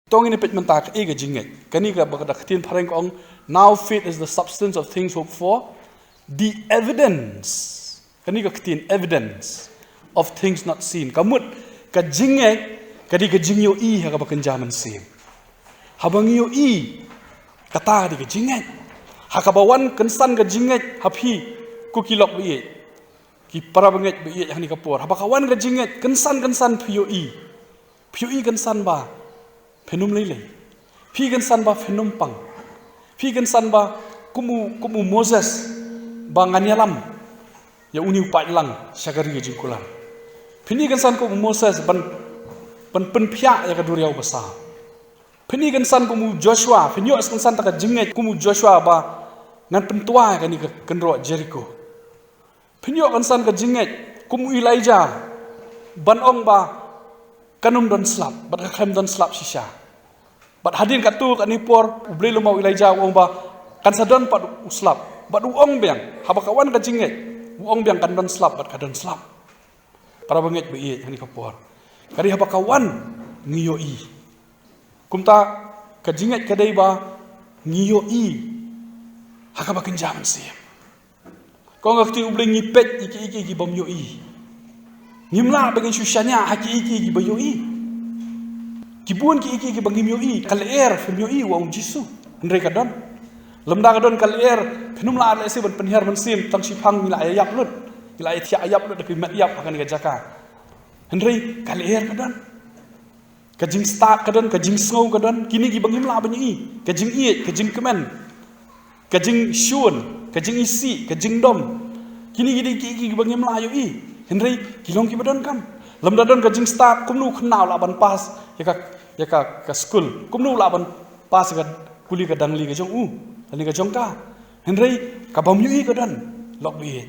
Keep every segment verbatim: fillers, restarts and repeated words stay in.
To ngin peit mynta kaei ka jingngeit. Kane kaba ka ktien phareng ka ong, "Now faith is the substance of things hoped for, the evidence." Kane ka ktien evidence of things not seen. Ka mut ka jingngeit ka dei ka jingïohi ha kaba kynja mynsiem. Haba ngi ïohi, kata ka dei ka jingngeit. Ha kaba wan kynsan ka jingngeit ha phi, ko ki lok ba ïeit, ki para bangeit ba ïeit ha kane ka por. Haba ka wan ka jingngeit, kynsan kynsan phi ïohi. Phi ïohi kynsan ba phin ym lei lei. Phi kynsan ba phin ym pang. Phi kynsan ba kum u, kum u Moses ba ngan ïalam ïa une u paidlang sha ka ri ka jingkular. Phin ïohi kynsan kum u Moses ban, ban pynphiah ïa ka duriaw basaw. Phin ïohi kynsan kum u Joshua, phin ïohi kynsan ta ka jingngeit kum u Joshua ba ngan pyntwa ïa kane ka kynroh Jericho. Phin ïohi kynsan ka jingngeit kum u Elijah ban ong ba kan ym don slap, bad ka khlem don slap shisha. Bad hadien katto katne por, U Blei lem bad u Elijah u ong ba kan sa don pat u slap. Bad u ong biang, haba ka wan ka jingngeit, u ong biang kan don slap, bad ka don slap. Para bangeit ba ïeit ha kane ka por, ka dei haba ka wan ngi ïohi. Kumta ka jingngeit ka dei ba ngi ïohi ha kaba kynja mynsiem. Ka ong ka ktien U Blei, ngi peit ïa kiei kiei kiba ym ïohi. Ngim lah ba ngin shu shaniah ha kiei kiei kiba ïohi. Ki bun kiei kiei kiba ngim ïohi, ka lyer phim ïohi wa u Jisu. Hynrei ka don. Lymda ka don ka lyer, phin ym lah lehse ban pynhiar mynsiem, tang shiphang ngi la ïa ïap lut. Ngi la ïa thiah ïap lut da ki met ïap ha kane ka jaka. Hynrei ka lyer ka don. Ka jingstad ka don, ka jingsngew ka don, kine kiba ngim lah ban ïohi, ka jingïeit, ka jingkmen, ka jingshun, ka jingisih, ka jingdom. Kine ki dei kiei kiei kiba ngim lah ïohi. Hynrei ki long kiba donkam. Lymda don ka jingstad, kumno u khynnah u lah ban pass ïa ka, ïa ka, ka skul? Kumno u lah ban pass ïa ka pule ka dang lieh ka jong u, lane ka jong ka? Hynrei kaba ym ïohi ka don, lok ba ïeit.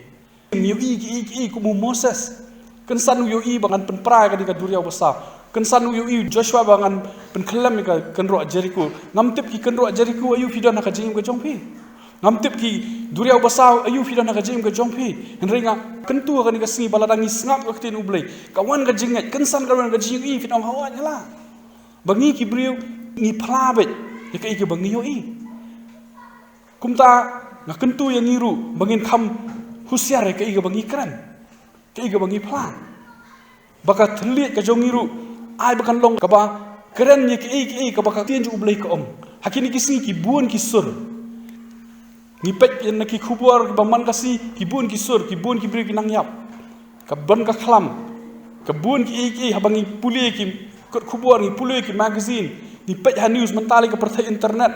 Ngi ïohi kiei kiei kum u Moses. Kynsan u ïohi ba ngan pynpra ïa kane ka duriaw basaw. Kynsan u ïohi u Joshua ba ngan pynkhyllem ïa ka kynroh Jericho. Ngam tip ki kynroh Jericho aïu phi don ha ka jingim ka jong phi. Ngam tip ki duriaw basaw aïu phi don ha ka jingim ka jong phi. Hynrei nga kyntu ha kane ka sngi ba lada ngi sngap ka ktien U Blei, ka wan ka jingngeit, kynsan ka wan ka jingïohi, phin ong, haoid, hala. Ba ngi ki briew ngi phla beit ïa kaei kaba ngi ïohi. Kumta nga kyntu ïa ngi ruh ba ngin kham husiar ïa kaei kaba ngi kren, kaei kaba ngi phla. Ba ka thylliej ka jong ngi ruh ai ba kan long kaba kren ïa kaei kaei kaba ka ktien jong U Blei ka ong. Ha kine ki sngi ki bun ki sur. Ngi peit na ki khubor kiba man ka sngi, ki bun ki sur, ki bun ki briew ki nang ïap. Ka bun ka khlam. Ka bun kiei kiei, haba ngi pule ki kot khubor, ngi pule ki magazine, ngi peit ha news mynta lei, ka pyrthei internet,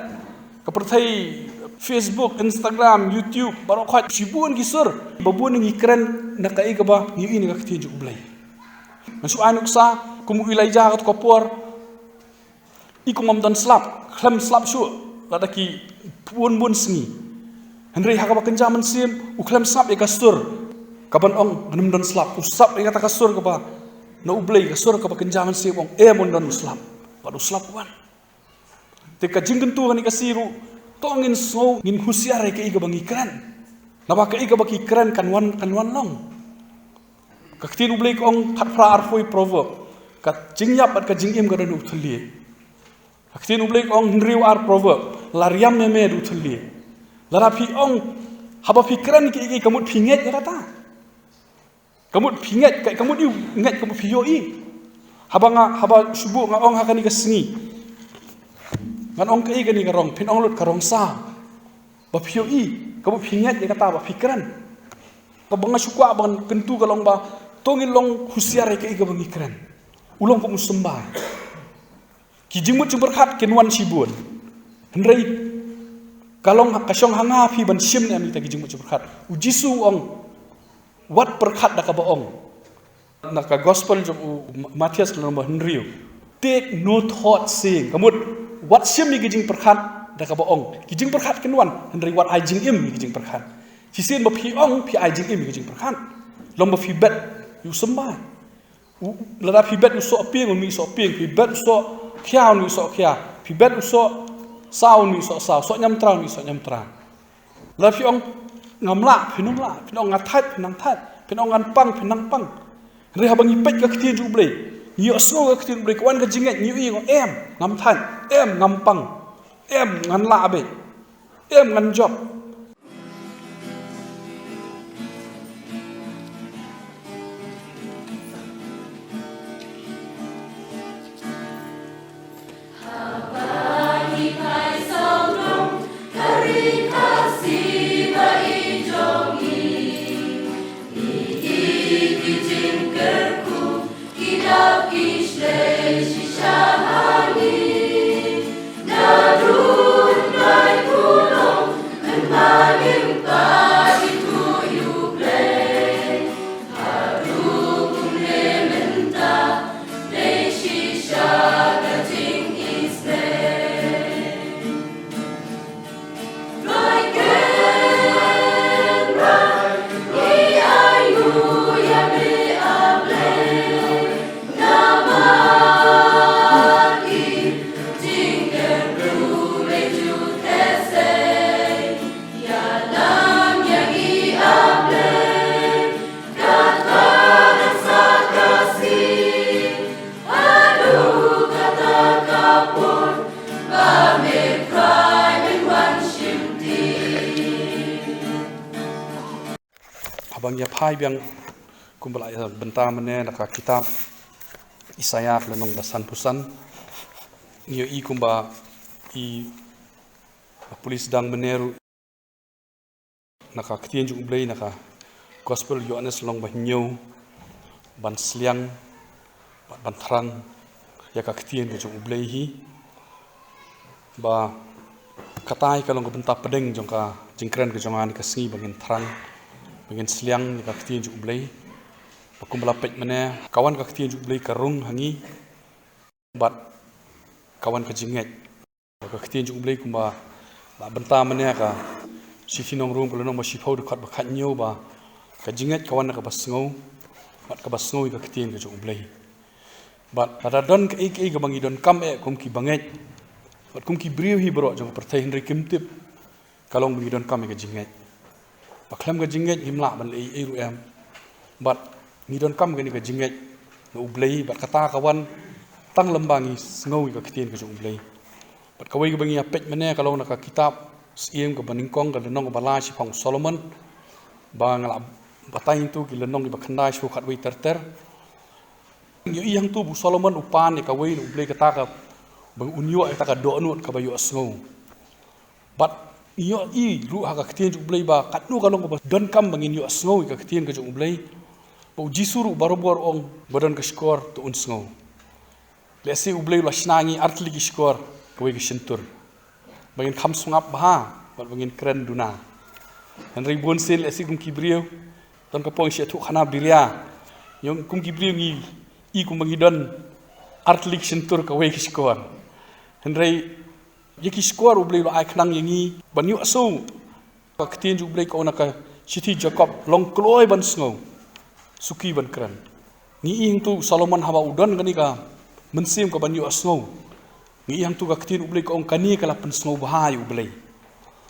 ka pyrthei Facebook, Instagram, YouTube, baroh khoit shibun ki sur. Ba bun ngi kren na kaei kaba ngi ïohi na ka ktien jong U Blei. Ngan shu ai nuksa kum u Elijah katto ka por. I kum ym don slap, khlem slap shuh lada ki bun bun sngi. Hynrei ha kaba kynja mynsiem u khlem sngap ïa ka sur kaban ong ngan ym don slap. U sngap ïa kata ka sur kaba na U Blei, ka sur kaba kynja mynsiem, ong, em, un don slap. Bad u slap wan. Te ka jingkyntu kane ka sngi ruh, to ngin sngew, ngin husiar ïa kaei kaba ngi kren. Naba kaei kaba ki kren kan wan, kan wan long. Ka ktien U Blei ka ong, khatphra arphew Proverb, ka jingïap bad ka jingim ka don ha u thylliej. Ka ktien U Blei ka ong, hynriew ar Proverb, la riam me me da u thylliej. Lada phi ong, haba phi kren kiei kiei ka mut phi ngeit ïa kata. Ka mut phi ngeit, ka, ka mut ïa u ngeit, ka mut phi ïohi. Haba nga, haba shu buh nga ong ha kane ka sngi, ngan ong kaei kane ka rong, phin ong lut ka rong saw. Ba phi ïohi, ka mut phi ngeit ïa kata ba phi kren. Kaba nga shu kwah ban kyntu ka long ba to ngin long husiar ïa kaei kaba ngi kren. U long kum u symbai. Ki jingmut jingpyrkhat kin wan shibun. Hynrei ka long, ka shong ha nga phi ban shim ne em ïa kita ki jingmut jingpyrkhat. U Jisu u ong, wat pyrkhat da kaba ong. Na ka gospel jong u Ma-, Mathaios lynnong ba hynriew. Take no thought saying. Ka mut, wat shim ïa ki jingpyrkhat da kaba ong. Ki jingpyrkhat kin wan, hynrei wat ai jingim ïa ki jingpyrkhat. Shisien ba phi ong, phi ai jingim ïa ki jingpyrkhat. Long ba phi bet ïa u symbai. U, lada phi bet u soh pieng, un mih soh pieng. Phi bet u soh khia, un mih soh khia. Phi bet u soh saw, un mih soh saw. Soh ñiamtra, un mih soh ñiamtra. Lada phi ong ngam lah, phin ym lah. Phin ong nga thait, phin nang thait. Phin ong ngan pang, phin nang pang. Hynrei haba ngi peit ka ktien jong U Blei, Ngi ïohsngew ka ktien Blei ka wan ka jingngeit, ngi ïohi, em, ngam thait, em, ngam pang, em, ngan lah beit, em, ngan jop. Haba ngi ïa phai biang kumba la ïa bynta mynne na ka kitab Isaïah lynnong ba sanphew san, ngi ïohi kumba i ba pule sdang mynne ruh na ka ktien jong U Blei na ka Gospel Ïoannis lynnong ba hynñiew ban sliang bad ban thrang ïa ka ktien ka jong U Blei hi. Ba kata hi ka long ka bynta pdeng jong ka jingkren ka jong nga ha kane ka sngi, ba ngin thrang, ba ngin sliang ïa ka ktien jong U Blei. Ba kumba la peit mynne, ka wan ka ktien jong U Blei ka rung ha ngi bad ka wan ka jingngeit. Ka ktien jong U Blei kumba la bynta mynne ha ka Shithi Nong Rom ka lynnong ba shiphew, dkhot ba khathynñiew, ba ka jingngeit ka wan na kaba sngew bad kaba sngew ïa ka ktien ka jong U Blei. Bad lada don kaei kaei kaba ngi donkam eh kum ki bangeit bad kum ki briew hi baroh jong ka pyrthei, hynrei kim tip, ka long ba ngi donkam ïa ka jingngeit. Ba khlem ka jingngeit ngim lah ban leh ei ei ruh em. Bad ngi donkam kane ka jingngeit na U Blei, bad kata ka wan tang lymba ngi sngew ïa ka ktien ka jong U Blei. Bad kawei kaba ngi ïa peit mynne ka long na ka kitab Syiem kaba nyngkong, ka lynnong kaba lai, shaphang u Solomon, ba nga la batai hangto ki lynnong kiba khyndai sha khatwei ter ter. Ngi ïohi hangto ba u Solomon u pan ïa kawei na U Blei kata ka, ba un ïoh ïa kata ka dohnud kaba ïohsngew. Bad ngi ïohi ruh ha ka ktien jong U Blei ba katno ka long kaba donkam ba ngin ïohsngew ïa ka ktien ka jong U Blei. Ba U Jisu ruh barabor u ong, ba don ka shkor to un sngew. Lehse U Blei u la shna ïa ngi artylli ki shkor, kawei ka shyntur, ba ngin kham sngap bha bad ba ngin kren duna. Hynrei bunsien lehse kum ki briew, don ka por ngi shu ïathuh khana biria. Ngi ong kum ki briew ngi i kumba ngi don artylli ki shyntur, kawei ka shkor. Hynrei ïa ki shkor U Blei u la ai khnang ïa ngi ban ïohsngew. Ka ktien jong U Blei ka ong na ka Shithi Jakob, long kloi ban sngew, suki ban kren. Ngi i hangto u Solomon haba u don kane ka mynsiem kaban ïohsngew. Ngi i hangto ka ktien U Blei ka ong kane ka la pynsngewbha ïa U Blei.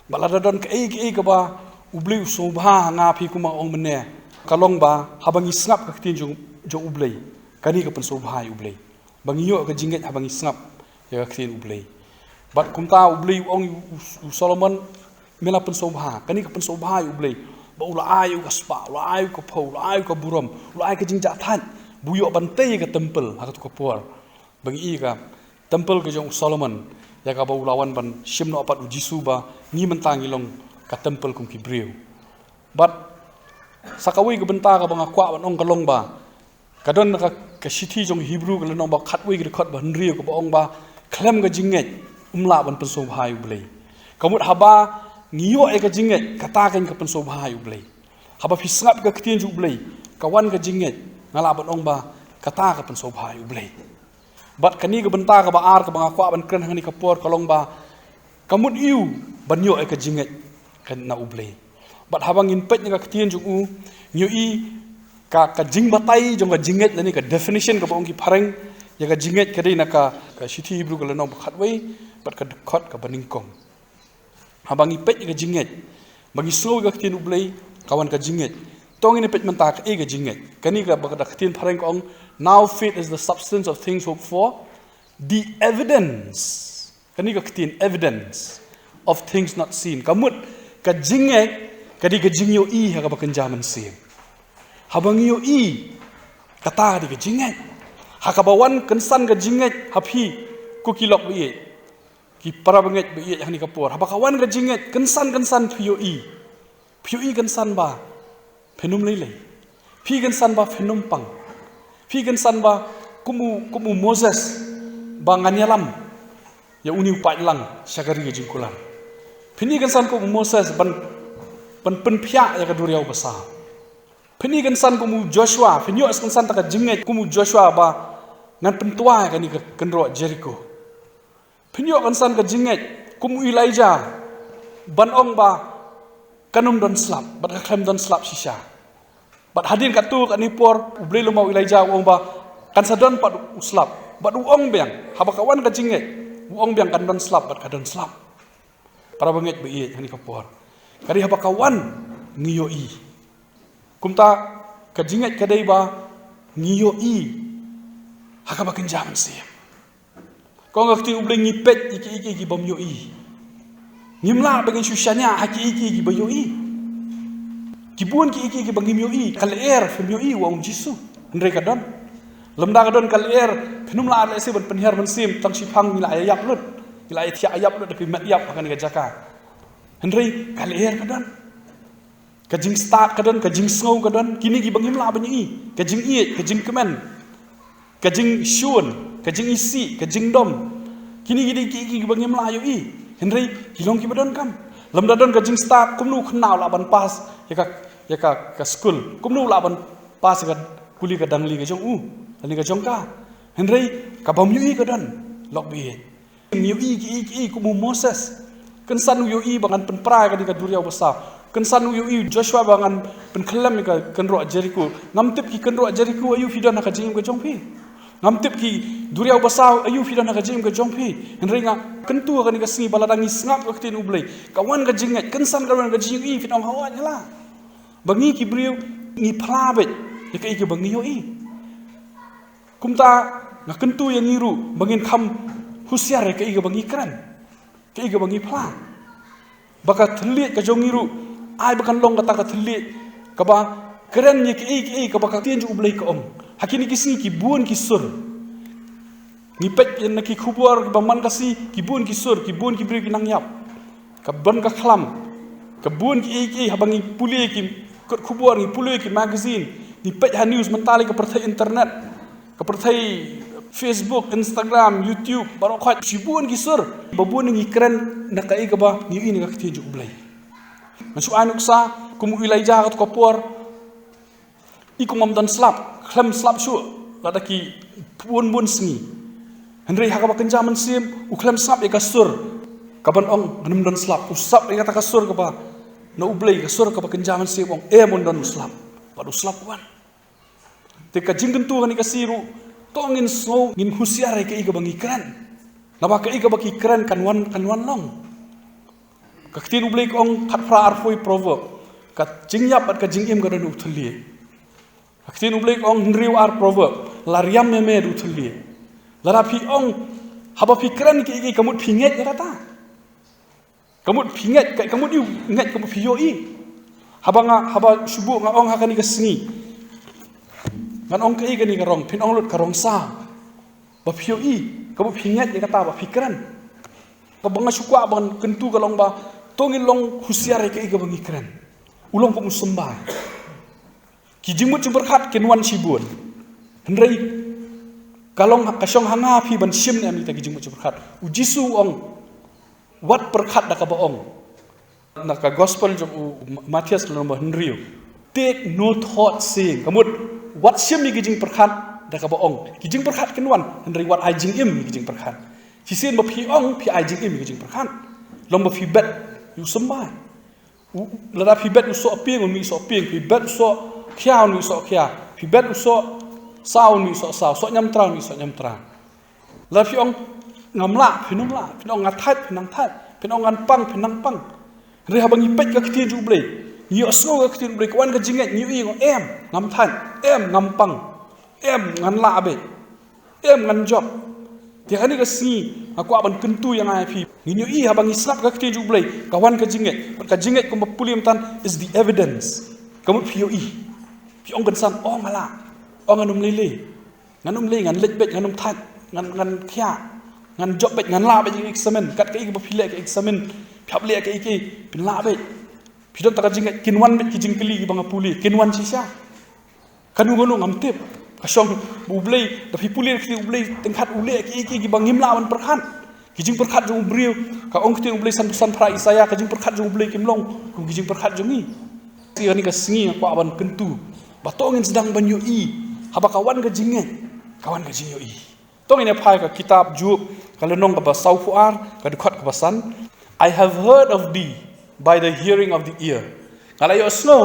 Bad lada don kaei kaei kaba U Blei u sngewbha ha nga ha phi kumba ong mynne, ka long ba haba ngi sngap ka ktien jong, jong U Blei, kane ka pynsngewbha ïa U Blei. Ba ngi ïoh ka jingngeit haba ngi sngap ïa ka ktien U Blei. Bad kumta U Blei u ong u, u, u Solomon, me la pynsngewbha, kane ka pynsngewbha ïa U Blei. Ba u la ai u ka spah, u la ai u ka phew, u la ai u ka burom, u la ai ka jingjahthait ba u ïoh ban tei ïa ka templ ha kato ka por. Ba ngi i ka templ ka jong u Solomon, ïa kaba u la wan ban shim noh pat u Jisu, ba ngi mynta ngi long ka templ kum ki briew. Bad sa kawei ka bynta kaba nga kwah ban ong ka long ba ka don ka, ka shithi jong Hebru ka lynnong ba khatwei ka dkhot ba hynriew kaba ong ba khlem ka jingngeit ym lah ban pynsngewbha ïa U Blei. Ka mut haba ngi ïoh ïa ka jingngeit, kata ka, ka pynsngewbha ïa U Blei. Haba phi sngap ïa ka ktien jong U Blei, ka wan ka jingngeit, nga lah ban ong ba kata ka pynsngewbha ïa U Blei. Bad kane ka bynta kaba ar kaba nga kwah ban kren hangne ka por ka long ba ka mut ïa u ban ïoh ïa ka jingngeit ka na U Blei. Bad haba ngin peit na ka ktien jong u, ngi ïohi ka, ka jingbatai jong ka jingngeit lane ka definition kaba ong ki phareng ïa ka jingngeit ka dei na ka, ka shithi Hebru ka lynnong ba khatwei bad ka dkhot kaba nyngkong. Haba ngi peit ïa ka jingngeit, ba ngi sngew ïa ka ktien U Blei, ka wan ka jingngeit. To ngin ïa peit mynta kaei ka jingngeit. Kane kaba ka ktien phareng ka ong, "Now faith is the substance of things hoped for, the evidence." Kane ka ktien evidence of things not seen. Ka mut ka jingngeit ka dei ka jingïohi ha kaba kynja mynsiem. Haba ngi ïohi, kata ka dei ka jingngeit. Ha kaba wan kynsan ka jingngeit ha phi, ko ki lok ba ïeit, ki para bangeit ba ïeit ha kane ka por. Haba ka wan ka jingngeit, kynsan kynsan phi ïohi. Phi ïohi kynsan ba phin ym lei lei. Phi kynsan ba phin ym pang. Phi kynsan ba kum u, kum u Moses ba ngan ïalam ïa une u paidlang sha ka ri ka jingkular. Phin ïohi kynsan kum u Moses ban, ban pynphiah ïa ka duriaw basaw. Phin ïohi kynsan kum u Joshua, phin ïoh kynsan ta ka jingngeit kum u Joshua ba ngan pyntwa ïa kane ka kynroh Jericho. Phin ïoh kynsan ka jingngeit kum u Elijah ban ong ba kan ym don slap, bad ka khlem don slap shisha. Bad hadien katto katne por, U Blei lem bad u Elijah u ong ba kan sa don pat u slap. Bad u ong biang, haba ka wan ka jingngeit, u ong biang kan don slap, bad ka don slap. Para bangeit ba ïeit ha kane ka por, ka dei haba ka wan ngi ïohi. Kumta ka jingngeit ka dei ba ngi ïohi ha kaba kynja mynsiem. Ka ong ka ktien U Blei, ngi peit ïa kiei kiei ki bym ïohi. Ngim lah ba ngin shu shaniah ha kiei kiei ki ba ïohi. Ki bun kiei kiei ki ba ngim ïohi. Ka lyer phim ïohi, u ong Jisu. Hynrei ka don. Lymda ka don ka lyer, phin ym lah lehse ban pynhiar mynsiem, tang shiphang ngi la ïa ïap lut. Ngi la ïa thiah ïap lut da ki met ïap ha kane ka jaka. Hynrei ka lyer ka don. Ka jingstad ka don, ka jingsngew ka don, kine ki ba ngim lah ban ïohi, ka jingïeit, ka jingkmen, ka jingshun, ka jingisih, ka jingdom. Kine ki dei ki, ki, ki ba ngim lah ïohi. Hynrei ki long ki ba donkam. Lymda don ka jingstad, kumno u khynnah u lah ban pass ïa ka, ïa ka, ka skul. Kumno u lah ban pass ïa ka pule ka dang lieh ka jong u, lane ka jong ka. Hynrei ka bym ïohi ka don, lok ba ïeit. Ngi ïohi kiei kiei kum u Moses. Kynsan u ïohi ba ngan pynpra ïa kane ka duriaw basaw. Kynsan u ïohi u Joshua ba ngan pynkhyllem ïa ka kynroh Jericho. Ngam tip ki kynroh Jericho aïu phi don ha ka jingim ka jong phi. Ngam tip ki duriaw basaw aïu phi don ha ka jingim ka jong phi. Hynrei nga kyntu ha kane ka sngi ba lada ngi sngap ka ktien U Blei, ka wan ka jingngeit, kynsan ka wan ka jingïohi, phin ong, "Hooid, ha la." Ba ngi ki briew ngi phla beit ïa kaei kaba ngi ïohi. Kumta nga kyntu ïa ngi ruh ba ngin kham husiar ïa kaei kaba ngi kren, kaei kaba ngi phla. Ba ka thylliej ka jong ngi ruh ai ba kan long kata ka thylliej kaba kren ïa kaei kaei kaba ka ktien jong U Blei ka ong. Ha kine ki sngi ki bun ki sur. Ngi peit ïa na ki khubor kiba man ka sngi, ki bun ki sur, ki bun ki briew ki nang ïap. Ka bun ka khlam. Ka bun kiei kiei, haba ngi pule ki kot khubor, ngi pule ki magazine, ngi peit ha news mynta lei, ka pyrthei internet, ka pyrthei Facebook, Instagram, YouTube, baroh khoit shibun ki sur. Ba bun ngi kren na kaei kaba ngi ïohi na ka ktien jong U Blei. Ngan shu ai nuksa kum u Elijah katto ka por. I kum ym don slap, khlem slap shuh lada ki bun bun sngi. Hynrei ha kaba kynja mynsiem u khlem sngap ïa ka sur kaban ong ngan ym don slap. U sngap ïa kata ka sur kaba na U Blei, ka sur kaba kynja mynsiem, ong, "Em, un don slap." Bad u slap wan. Te ka jingkyntu kane ka sngi ruh, to ngin sngew, ngin husiar ïa kaei kaba ngi kren. Naba kaei kaba ki kren kan wan, kan wan long. Ka ktien U Blei ka ong, khatphra arphew Proverb, ka jingïap bad ka jingim ka don ha u thylliej. Ka ktien U Blei ka ong, hynriew ar Proverb, la riam me me da u thylliej. Lada phi ong, haba phi kren kiei kiei ka mut phi ngeit ïa kata. Ka mut phi ngeit, ka, ka mut ïa u ngeit, ka mut phi ïohi. Haba nga, haba shu buh nga ong ha kane ka sngi, ngan ong kaei kane ka rong, phin ong lut ka rong saw. Ba phi ïohi, ka mut phi ngeit ïa kata ba phi kren. Kaba nga shu kwah ban kyntu ka long ba to ngin long husiar ïa kaei kaba ngi kren. U long kum u symbai. Ki jingmut jingpyrkhat kin wan shibun. Hynrei ka long, ka shong ha nga phi ban shim ne em ïa kita ki jingmut jingpyrkhat. U Jisu u ong, wat pyrkhat da kaba ong. Na ka gospel jong u Mathaios lynnong ba hynriew, "Take no thought, saying." Ka mut, wat shim ïa ki jingpyrkhat da kaba ong. Ki jingpyrkhat kin wan, hynrei wat ai jingim ïa ki jingpyrkhat. Shisien ba phi ong, phi ai jingim ïa ki jingpyrkhat. Long ba phi bet ïa u symbai. U, lada phi bet u soh pieng, un mih soh pieng, phi bet u soh khia, un mih soh khia, phi bet u soh saw, un mih soh saw, soh ñiamtra, un mih soh ñiamtra. Lada phi ong ngam lah, phin ym lah, phin ong nga thait, phin nang thait, phin ong ngan pang, phin nang pang. Hynrei haba ngi peit ka ktien jong U Blei, Ngi ïohsngew ka ktien U Blei, ka wan ka jingngeit, ngi ïohi, em, ngam thait, em, ngam pang, em, ngan lah beit, em, ngan jop. Te ha kane ka sngi nga kwah ban kyntu ïa nga ïa phi. Ngi ïohi haba ngi sngap ka ktien U Blei, ka wan ka jingngeit. Bad ka jingngeit kumba pule mynta is the evidence. Ka mut phi ïohi, phi ong kynsan, oh nga lah, oh ngan ym lei lei. Ngan ym lei, ngan leit beit, ngan ym thait, ngan, ngan thiah, ngan jop beit, ngan lah beit ïa ka eksamin. Kat kaei kaba phi leh ka eksamin, phi hap leh kaei kaei, phin lah beit. Phi don tang ka jingngeit, kin wan beit ki jingkylli kiba nga pule, kin wan shisha. Kano kano ngam tip. Ka shong ba U Blei, da phi pule ka ktien U Blei, tyngkhat u leh kiei kiei kiba ngim lah ban pyrkhat. Ki jingpyrkhat jong u briew, ka ong ka ktien U Blei sanphew san phra Isaïah, ka jingpyrkhat jong U Blei kim long kum ki jingpyrkhat jong ngi. Te ha kane ka sngi nga kwah ban kyntu ba to ngin sdang ban ïohi haba ka wan ka jingngeit, ka wan ka jingïohi. To ngin ïa phai ka kitab Job, ka lynnong kaba sawphew ar, ka dkhot kaba san. "I have heard of thee by the hearing of the ear." Nga la ïohsngew,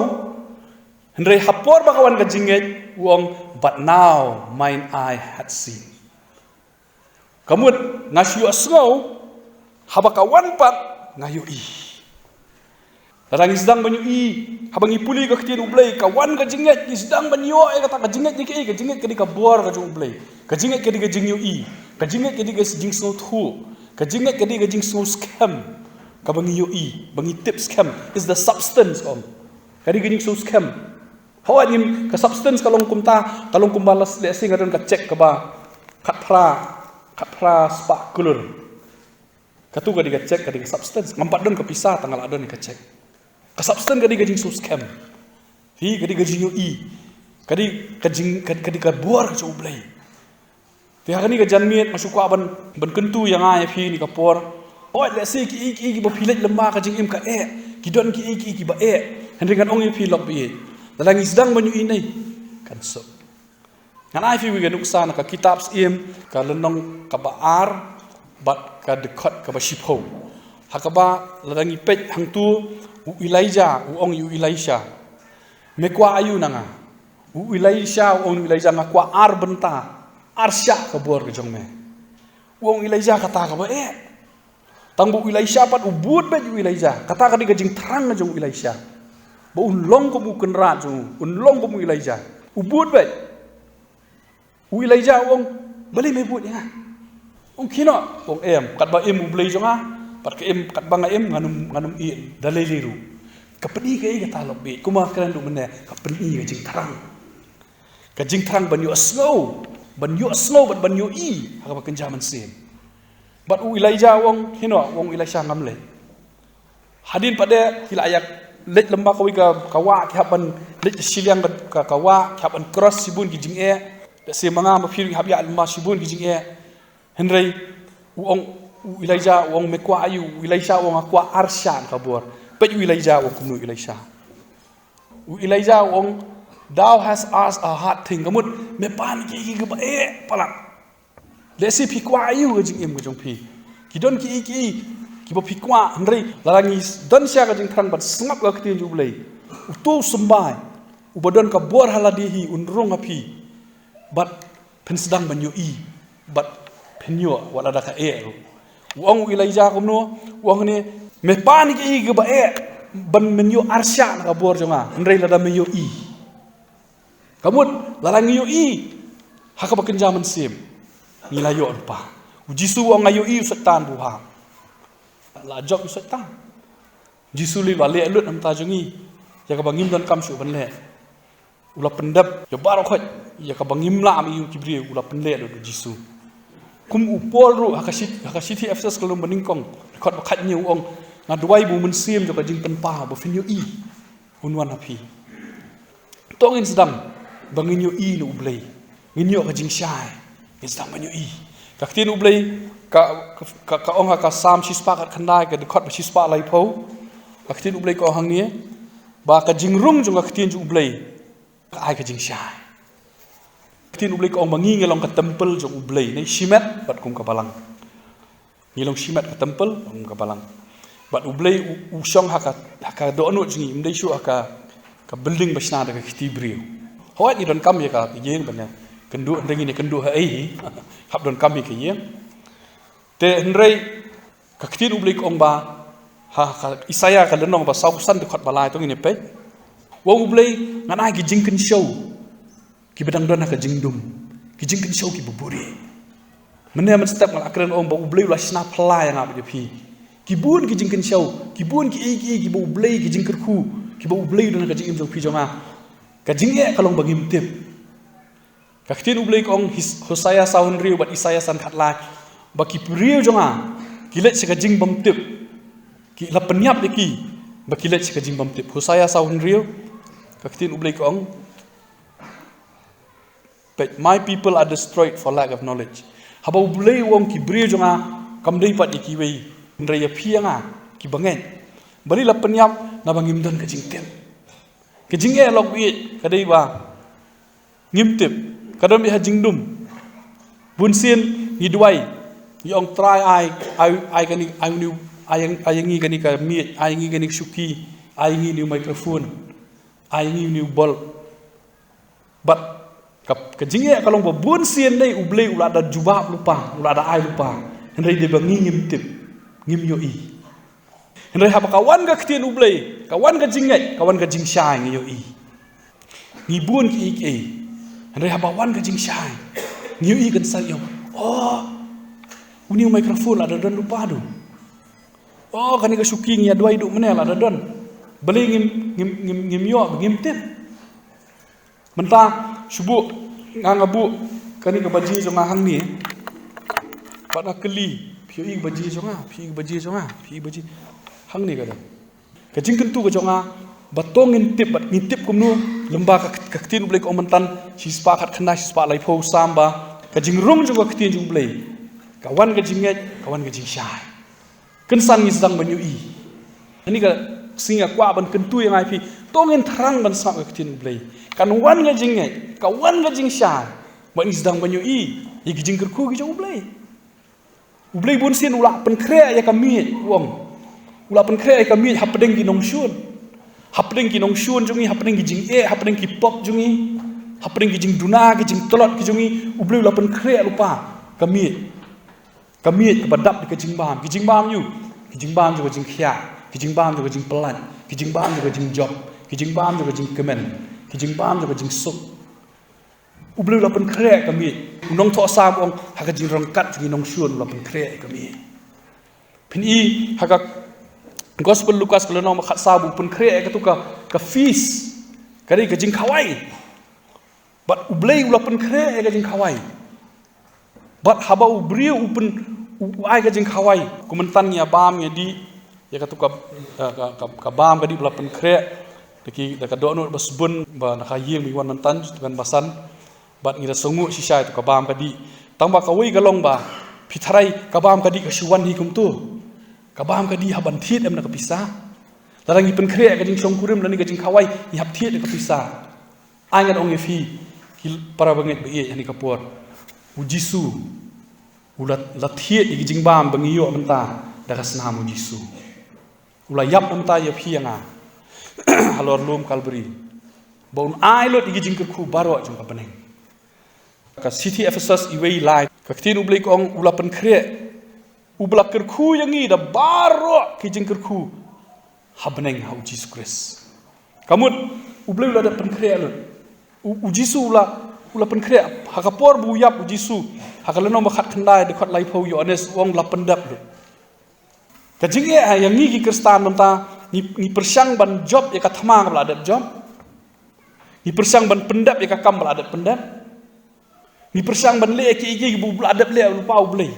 hynrei ha por ba ka wan ka jingngeit, u ong, "But now mine eye hath seen." Ka mut nga shu ïohsngew, haba ka wan pat nga ïohi. Lada ngi sdang ban ïohi, haba ngi pule ka ktien U Blei, ka wan ka jingngeit, ngi sdang ban ïoh ïa kata. Ka jingngeit dei kaei? Ka jingngeit ka dei ka bor ka jong U Blei. Ka jingngeit ka dei ka jingïohi. Ka jingngeit ka dei ka jingsngewthuh. Ka jingngeit ka dei ka jingsngewskhem. Kaba ngi ïohi, ba ngi tip skhem, is the substance, ong. Ka dei ka jingsngewskhem. Hooid, ngim, ka substance ka long kumta, ka long kumba la, lehse nga don ka cheque kaba khatphra, khatphra spah klur. Katu ka dei ka cheque, ka dei ka substance. Ngam pat don ka pisa, tang nga la don ka cheque. Ka substance ka dei ka jingsngewskhem. Hi, ka dei ka jingïohi. Ka dei ka jing, ka, ka dei ka bor ka jong U Blei. Te ha kane ka janmiet nga shu kwah ban, ban kyntu ïa nga ïa phi ha kane ka por. Hooid, lehse kiei kiei kiba phi leit lyngba ka jingim ka eh. Ki don kiei kiei kiba eh. Hynrei ngan ong ïa phi, lok baieit, lada ngi sdang ban ïohi, kan suk. Ngan ai phi wei ka nuksa na ka kitab Syiem, ka lynnong kaba ar bad ka dkhot kaba shiphew. Ha kaba lada ngi peit hangtu, u Elijah u ong ïa u Elisha, "Me kwah aïu na nga?" U Elisha u ong ïa u Elijah, "Nga kwah ar bynta, ar shah ka bor ka jong me." U ong u Elijah, "Kata kaba eh." Tang ba u Elisha pat u bud beit, u Elijah. Kata ka dei ka jingthrang ka jong u Elisha, ba un long kum u kynrad jong u, un long kum u Elijah. U bud beit. U Elijah u ong, "Balei me bud ïa nga?" U ong, "Kynnoh." U ong, "Em, katba im U Blei jong nga, bad ka im, katba nga im, ngan ym, ngan ym ïeh da lei lei ruh." Ka pyni kaei kata, lok baieit? Kumba kren ruh mynne, ka pyni ka jingthrang. Ka jingthrang ban ïohsngew, ban ïohsngew bad ban ïohi ha kaba kynja mynsiem. Bad u Elijah u ong, "Kynnoh," u ong u Elisha, "ngam leh." Hadien pat de ki la ïa leit lyngba kawei ka, ka wah, ki hap ban leit shiliang ka, ka, ka wah, ki hap ban cross shibun ki jingeh. Lehse ma nga ma phi ruh ngi hap ïaid lyngba shibun ki jingeh. Hynrei u ong, u Elijah u ong, "Me kwah aïu?" U Elisha u ong, "Nga kwah ar shah ka bor." Peit u Elijah u ong kumno, u Elisha. U Elijah u ong, "Thou hast asked a hard thing." Ka mut, me pan ïa kiei kiei kiba eh palat. Lehse phi kwah aïu ha ka jingim ka jong phi? Ki don kiei kiei kiba phi kwah, hynrei lada ngi don shisha ka jingthrang ban sngap ka ktien jong U Blei, uto u symbai uba don ka bor ha lade hi un rung ha phi. Bad phin sdang ban ïohi, bad phin ïoh wat lada ka eh ruh. U ong u Elijah kumno? U ong ne, "Me pan ïa kiei kiei kiba eh, ban men ïoh ar shah na ka bor jong nga, hynrei lada me ïohi." Ka mut, lada ngi ïohi ha kaba kynja mynsiem, ngi la ïoh lypa. U Jisu u ong, "Nga ïohi u Soitan ba u hap." La jop u Soitan. Jisu lei u la leh lut na ka bynta jong ngi ïa kaba ngim donkam shuh ban leh. U la pyndep ïa baroh khoit ïa kaba ngim lah ban ïohi ki briew, u la pynleh lut u Jisu. Kum u Paul ruh ha ka shit-, ha ka shithi Ephesus ka lynnong banyngkong, dkhot ba khathynñiew u ong, "Nga duwai ba u Mynsiem jong ka jingpynpaw ba phin ïohi un wan ha phi." To ngin sdang ba ngin ïohi na U Blei, ngin ïoh ka jingshai, ngin sdang ban ïohi. Ka ktien U Blei ka, ka, ka, ka ong ha ka Salm shispah khatkhyndai, ka dkhot ba shispah laiphew. Ka ktien U Blei ka ong hangne, ba ka jingrung jong ka ktien jong U Blei ka ai ka jingshai. Ka ktien U Blei ka ong ba ngi ngi long ka templ jong U Blei, ne shimet bad kum ka balang. Ngi long shimet, ka templ, kum ka balang. Bad U Blei u, u shong ha ka, ha ka dohnud jong ngi, ym dei shuh ha ka, ka building ba shna da ka kti briew. Hooid ngi donkam ïa ka ïing ban ïa kynduh, hynrei ngin ïa kynduh haei hi? Hap donkam ïa ka ïing. Te hynrei ka ktien U Blei ka ong ba Ha, ha Isaiah ka lynnong ba saw phew san dkhot ba lai to ngin ïa peit. Ong U Blei, ngan ai ki jingkynshew kiba dang don ha ka jingdum, ki jingkynshew kiba buhrieh. Mynne mynstep nga la kren ong ba U Blei u la shna phylla ïa nga bad ïa phi. Ki bun ki jingkynshew, ki bun ki ei ki ei kiba U Blei, ki jingkyrkhu kiba U Blei u don ha ka jingim jong phi jong nga. Ka jingeh ka long ba ngim tip. Ka ktien U Blei ka ong, His-, Hosea saw hynriew bad Isaiah san khatlai, ba ki briew jong nga ki leit sha ka jingbymtip, ki la pynïap ïa ki ba ki leit sha ka jingbymtip. Hosea saw hynriew, ka ktien U Blei ka ong, peit, "My people are destroyed for lack of knowledge." Haba U Blei u ong ki briew jong nga kam dei pat ïa kiwei, hynrei ïa phi ïa nga kiba ngeit, balei la pynïap? Naba ngim don ka jingtip. Ka jingeh lok beit ka dei ba ngim tip. Ka don beit ha jingdum. Bun sien ngi duwai, ngi ong, "Trai, ai, ai, ai kane, ai une u, ai, ai ïa ngi kane ka miej, ai ïa ngi kane ka shuki, ai ïa ngi une u microphone, ai ïa ngi une u bulb." Bad ka, ka jingeh ka long ba bun sien dei U Blei u la da jubab lypa, u la da ai lypa, hynrei dei ba ngi ngim tip, ngim ïohi. Hynrei haba ka wan ka ktien U Blei, ka wan ka jingngeit, ka wan ka jingshai, ngi ïohi. Ngi bun ki ei ki ei. Hynrei haba wan ka jingshai, ngi ïohi kan sa ïoh, "Oh, une u microphone la da don lypa du. Oh, kane ka shuki ngi ïa duwai du mynne la da don. Balei ngim, ngim, ngim, ngim ïoh, ngim tip?" Mynta shu buh, nga, nga buh kane ka baje jong nga hangne. Bad nga kylli, "Phi ïohi ka baje jong nga, phi ïohi ka baje jong nga, phi ïohi ka baje?" Hangne ka don. Ka jingkyntu ka jong nga, ba to ngin tip, bad ngin tip kumno? Lymba ka, ka ktien U Blei ka ong mynta, shispah khatkhyndai, shispah laiphew, Salm, ba ka jingrung jong ka ktien jong U Blei, ka wan ka jingngeit, ka wan ka jingshai. Kynsan ngi sdang ban ïohi. Hangne ka sngi nga kwah ban kyntu ïa nga ïa phi, to ngin thrang ban sngap ka ktien U Blei. Kan wan ka jingngeit, ka wan ka jingshai, bad ngi sdang ban ïohi ïa ki jingkyrkhu ki jong U Blei. U Blei bun sien u la pynkhreh ïa ka miej, u ong. U la pynkhreh ïa ka miej hapdeng ki nongshun. Hapdeng ki nongshun jong ngi, hapdeng ki jingeh, hapdeng ki pop jong ngi, hapdeng ki jingduna, ki jingtlot ki jong ngi, U Blei u la pynkhreh lypa ka miej. Ka miej kaba dap da ka jingbam, ki jingbam aïu? Ki jingbam jong ka jingkhiah, ki jingbam jong ka jingpyllait, ki jingbam jong ka jingjop, ki jingbam jong ka jingkmen, ki jingbam jong ka jingsuk. U Blei u la pynkhreh ka miej. U nongthoh Salm u ong, ha ka jingryngkat jong ngi nongshun u la pynkhreh ka miej. Phin i ha ka Gospel Lukas ka lynnong ba khatsaw, ba u pynkhreh ïa katu ka, ka feast, ka dei ka jingkhawai. Bad U Blei u la pynkhreh ïa ka jingkhawai. Bad haba u briew u pyn, u, u ai ka jingkhawai, kumta ngi ïa bam, ngi ïa dih ïa katu ka, ka, ka, ka, ka bam ka dih ba la pynkhreh da ki, da ka dohnud ba sbun ba na ka ïing ba ngi wan mynta, tu kan basan. Bad ngi da sngew shisha ïa katu ka bam ka dih. Tang ba kawei ka long ba, phi tharai ka bam ka dih ka shu wan hi kumtu? Ka bam ka dih hap ban thied em na ka pisa? Lada ngi pynkhreh ka jingshongkurim lane ka jingkhawai, ngi hap thied da ka pisa. Ai ngan ong ïa phi, ki para bangeit ba ïeit, ha kane ka por, U Jisu u la, la thied ïa ki jingbam ba ngi ïoh mynta da ka snam U Jisu. U la ïap na ka bynta ïa phi ïa nga halor lum Kalbari, ba un ai lut ïa ki jingkyrkhu baroh jong ka bneng. Ka shithi Ephesos iwei lai, ka ktien U Blei ka ong, u la pynkhreh, uba la kyrkhu ïa ngi da baroh ki jingkyrkhu ha bneng ha U Jisu Khrist. Ka mut, U Blei u la dep pynkhreh lut. U, U Jisu u la, u la pynkhreh, ha ka por ba u ïap U Jisu, ha ka lynnong ba khatkhyndai, dkhot laiphew, Ïoannis u ong la pyndep lut. Ka jingeh ha ïa ngi ki Khristan mynta, ngi, ngi pyrshang ban jop ïa ka thma kaba la dep jop. Ngi pyrshang ban pyndep ïa ka kam ba la dep pyndep. Ngi pyrshang ban leh ïa kiei kiei kiba la dep leh lypa U Blei.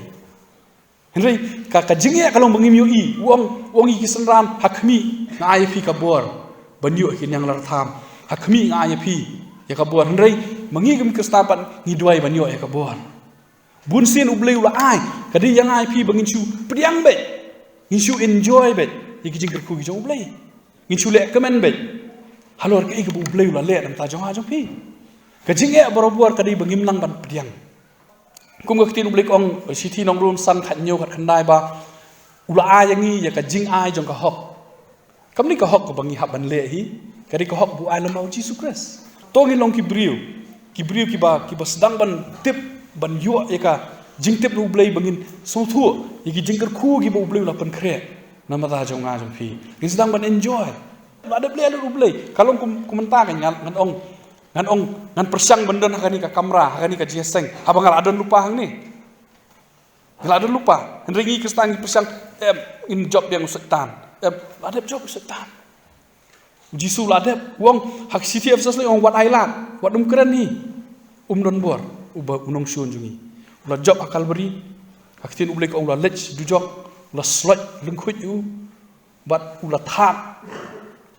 Hynrei ka, ka jingeh ka long ba ngim ïohi. U ong, u ong ïa ki synran, ha khmih nga ai ïa phi ka bor ban ïoh ïa ki niang lad tham. Ha khmih nga ai ïa phi ïa ka bor. Hynrei ma ngi kum ki Khristan pat ngi duwai ban ïoh ïa ka bor. Bun sien U Blei u la ai, ka dei ïa nga ïa phi ba ngin shu pdiang beit, ngin shu enjoy beit ïa ki jingkyrkhu ki jong U Blei. Ngin shu leh kmen beit halor kaei kaba U Blei u la leh na ka bynta jong nga jong phi. Ka jingeh barabor ka dei ba ngim nang ban pdiang. Kum ka ktien U Blei ka ong, shithi Nong Rom san, khathynñiew, khatkhyndai, ba u la ai ïa ngi ïa ka jingai jong ka hok. Kam dei ka hok kaba ngi hap ban leh hi, ka dei ka hok ba u ai lem bad U Jisu Khrist. To ngin long ki briew, ki briew kiba, kiba sdang ban tip, ban ïoh ïa ka jingtip na U Blei, ba ngin sngewthuh ïa ki jingkyrkhu kiba U Blei u la pynkhreh. Na bynta jong nga jong phi. Ngin sdang ban enjoy. La dep leh lut U Blei. Ka long kum, kum mynta kan ngan, ngan ong. Ngan ong, ngan pyrshang ban don ha kane ka kamra, ha kane ka jingïaseng. Haba nga la don lypa hangne. Nga la don lypa. Hynrei ngi Khristan ngi pyrshang, em, ngin jop biang u Soitan. Em, la dep jop u Soitan. U Jisu la dep, u ong, ha ka shithi Ephesus la ong, wat ai lad, wat ym kren hi. Ym don bor, uba u nongshun jong ngi. U la jop ha Kalbari, ha ka ktien U Blei ka ong u la leit dujok, u la sloit lyngkhuid u, bad u la thad,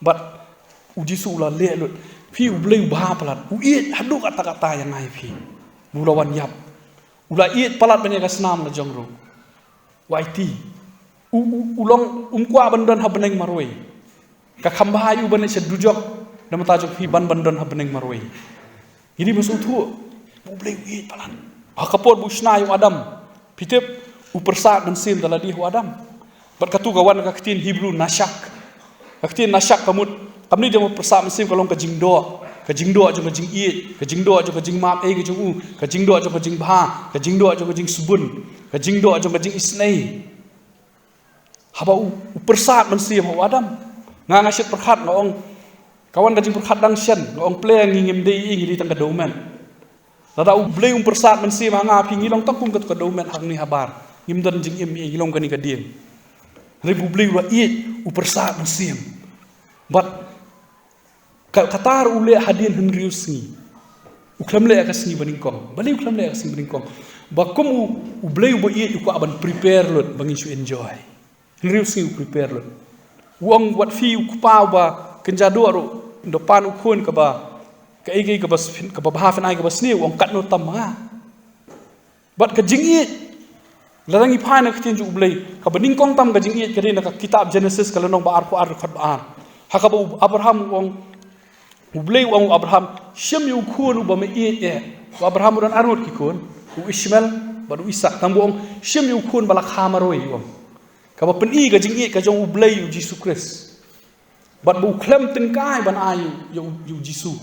bad u Jisu u la leh lut. Phi U Blei u bha palat, u ïeit haduh katta katta ïa nga ïa phi. U la wan ïap. U la ïeit palat ban ïa ka snam la jong ruh. Wa iti. U, u, u long um kwah ban don ha bneng marwei. Ka kham bha ïa u ban leit sha dujok. Na bynta jong phi ban ban don ha bneng marwei. Ngi dei ban sngewthuh. U Blei u ïeit palat. Ha ka por ba u shna ïa u Adam. Phi tip u pyrsad mynsiem da lade ha u Adam. Bad katu ka wan ka ktien Hebrew nashak. Ka ktien nashak ka mut, kam dei jong ka pyrsad mynsiem ka long ka jingdoh, ka jingdoh jong ka jingïeit, ka jingdoh jong ka jingmap ei ka jong u, ka jingdoh jong ka jingbha, ka jingdoh jong ka jingsbun, ka jingdoh jong ka jingisynei. Haba u, u pyrsad mynsiem ha u Adam. Nga nga shait pyrkhat nga ong, ka wan ka jingpyrkhat dang shen, nga ong plie ngi ngim dei ei, ngi dei tang ka dewmet. Lada U Blei um pyrsad mynsiem ha nga phi ngi long tang kum katu ka dewmet hangne habar. Ngim don jingim ei, ngi long kane ka dieng. Hynrei U Blei u la ïeit, u pyrsad mynsiem. Bad ka, kata ruh u leh hadien hynriew sngi. U khlem leh ha ka sngi banyngkong. Balei u khlem leh ha ka sngi banyngkong? Ba kum u, U Blei uba ïeit u kwah ban prepare lut ba ngin shu enjoy. Hynriew sngi u prepare lut. U ong wat phi u kpa uba kynja doh ruh, da pan u khun kaba, kaei kaei kaba, kaba bha phin ai kaba sniew, u ong katno tam ma nga. Bad ka jingïeit, lada ngi phai na ka ktien jong U Blei, kaba nyngkong tam ka jingïeit ka dei na ka kitab Genesis ka lynnong ba arphew ar dkhot ba ar. Ha kaba u Abraham u ong, U Blei u ong u Abraham, shim ïa u khun uba me ïeit eh. U Abraham u don arngut ki khun, u Ishmael, bad u Isak, tang ba u ong, shim ïa u khun ba la kha marwei u ong. Kaba pyni ka jingïeit ka jong U Blei ïa u Jisu Khrist. Bad ba u khlem tyngkai ban ai ïa u, ïa u Jisu.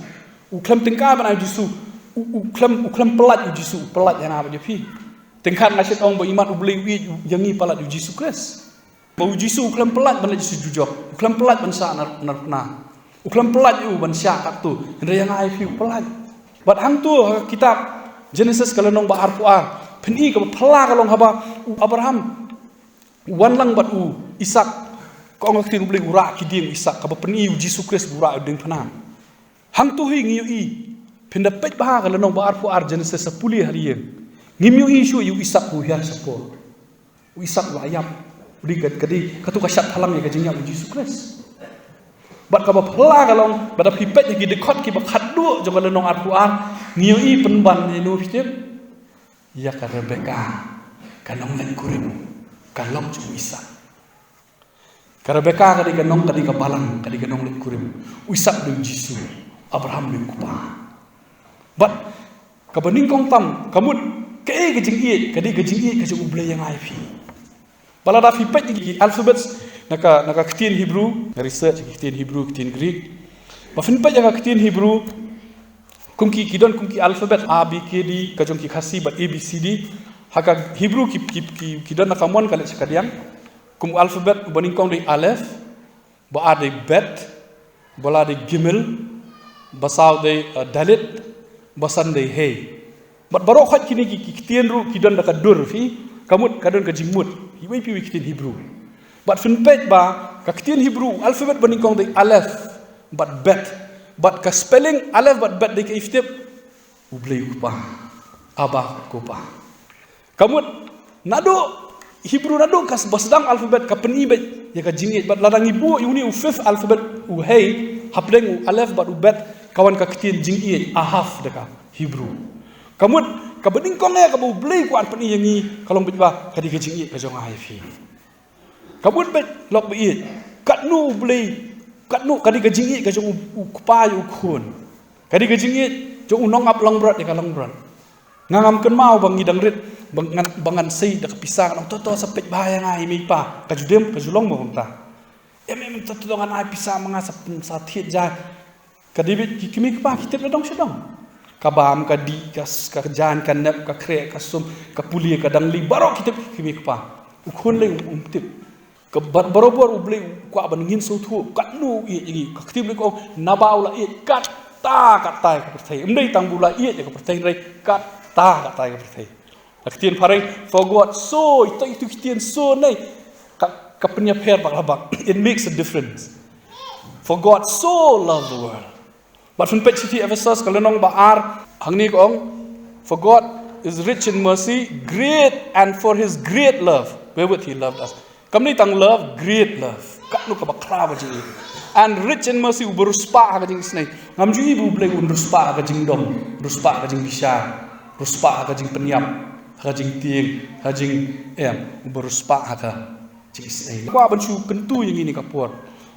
U khlem tyngkai ban ai ïa u Jisu. U, u khlem, u khlem pyllait ïa u Jisu, u pyllait ïa nga bad ïa phi. Tyngkai nga shait ong ba imat U Blei u ïeit ïa ngi palat ïa u Jisu Khrist. Ba u Jisu u khlem pyllait ban leit sha dujok. U khlem pyllait ban shah nar, narphna. U khlem pyllait ïa u ban shah katto. Hynrei ïa nga ïa phi u pyllait. Bad hangto ha kitab Genesis ka lynnong ba arphew ar. Pyni kaba phylla ka long haba u Abraham u wan lang bad u Isak. Ka ong ka ktien U Blei u rah ki dieng u Isak, kaba pyni u Jisu Khrist u rah u diengphna. Hangto hi ngi ïohi, phin da peit bha ka lynnong ba arphew ar Genesis, sa pule ha ïing. Ngim ïohi shuh ïa u Isak u hiar shapoh. U Isak u la ïap. U dei ka, ka dei, katu ka shad phalang ïa ka jingïap u Jisu Khrist. Bad kaba phylla ka long, bad da phi peit ïa ki dkhot kiba khatduh jong ka lynnong arphew ar, ngi ïohi pynban ïa no phi tip. Ïa ka Rebeka, ka nongleit kurim, ka lok jong u Isak. Ka Rebeka ka dei ka nong, ka dei ka balang, ka dei ka nongleit kurim. U Isak dei u Jisu, Abraham dei u kpa. Bad kaba nyngkong tam, ka mut, kaei ka jingïeit, ka dei ka jingïeit ka jong U Blei ïa nga ïa phi. Ba lada phi peit ïa ki alphabets na ka, na ka ktien Hebrew, nga research ïa ki ktien Hebrew, ktien Greek. Ba phin peit ïa ka ktien Hebrew, kum ki, ki don kum ki alphabet A, B, K, D, ka jong ki Khasi bad A, B, C, D. Ha ka Hebrew ki, ki, ki, ki don na ka mon ka leit sha ka diang. Kum alphabet uba nyngkong dei Aleph, ba ar dei Bet, ba la dei Gimel, ba saw dei, eh, Dalet, ba san dei Hei. Bad baroh khoit kine ki, ki ktien ruh ki don da ka dur phi, ka mut ka don ka jingmut. Iwei pa iwei ktien Hebrew. Bad phin peit ba ka ktien Hebrew alphabet ba nyngkong dei Aleph bad Bet. Bad ka spelling Aleph bad Bet dei kaei phi tip? U Blei u Kpa. Abba ko Pa. Ka mut, naduh Hebrew naduh ka ba sdang alphabet ka pyni beit ïa ka jingïeit, bad lada ngi buh ïa une u fifth alphabet u Hei hapdeng u Aleph bad u Bet, ka wan ka ktien jingïeit, ahav da ka Hebrew. Ka mut, kaba nyngkong eh kaba U Blei u kwah pyni ïa ngi, ka long beit ba ka dei ka jingïeit ka jong nga ïa phi. Ka mut beit lok ba ïeit. Katno U Blei, katno ka dei ka jingïeit ka jong u, u kpa ïa u khun. Ka dei ka jingïeit jong u nongap langbrot ïa ka langbrot. Nga ngam kynmaw ba ngi dang rit, ba ngan, ba ngan sei da ka pisa, ngan ong, to, to, sa peit bha ïa nga i mei i pa. Ka ju dem, ka ju long ba kumta. Em, em, to, to, to, ngan ai pisa ma nga sa, sa thied ja. Ka dei beit ki kmie kpa ki tip la dong sha dong. Ka bam, ka dih, ka s-, ka jan, ka nep, ka khreh, ka sum, ka pule, ka dangli, baroh ki tip ki kmie kpa. U khun lei um, um tip. Ka ba-, barabor U Blei u kwah ban ngin sngewthuh katno u ïeit ïa ngi. Ka ktien U Blei ka ong naba u la ïeit katta katta ïa ka pyrthei. Ym dei tang ba u la ïeit ïa ka pyrthei hynrei katta katta ïa ka pyrthei. La ktien phareng, "For God so," ito ito ktien "so" ne ka, ka pynïapher bak la bak. It makes a difference. "For God so loved the world." Bad phin peit shithi Ephesos ka lynnong ba ar, hangne ka ong, "For God is rich in mercy, great and for his great love wherewith he loved us." Kam dei tang love, great love. Katno ka bakhraw ka jingïeit. "And rich in mercy," uba riewspah ha ka jingisynei. Ngam ju ïohi ba U Blei un riewspah ha ka jingdom, riewspah ha ka jingbishar, riewspah ha ka jingpynïap, ha ka jingtieng, ha ka jingem, uba riewspah ha ka jingisynei. Kwah ban shu kyntu ïa ngi ha kane ka por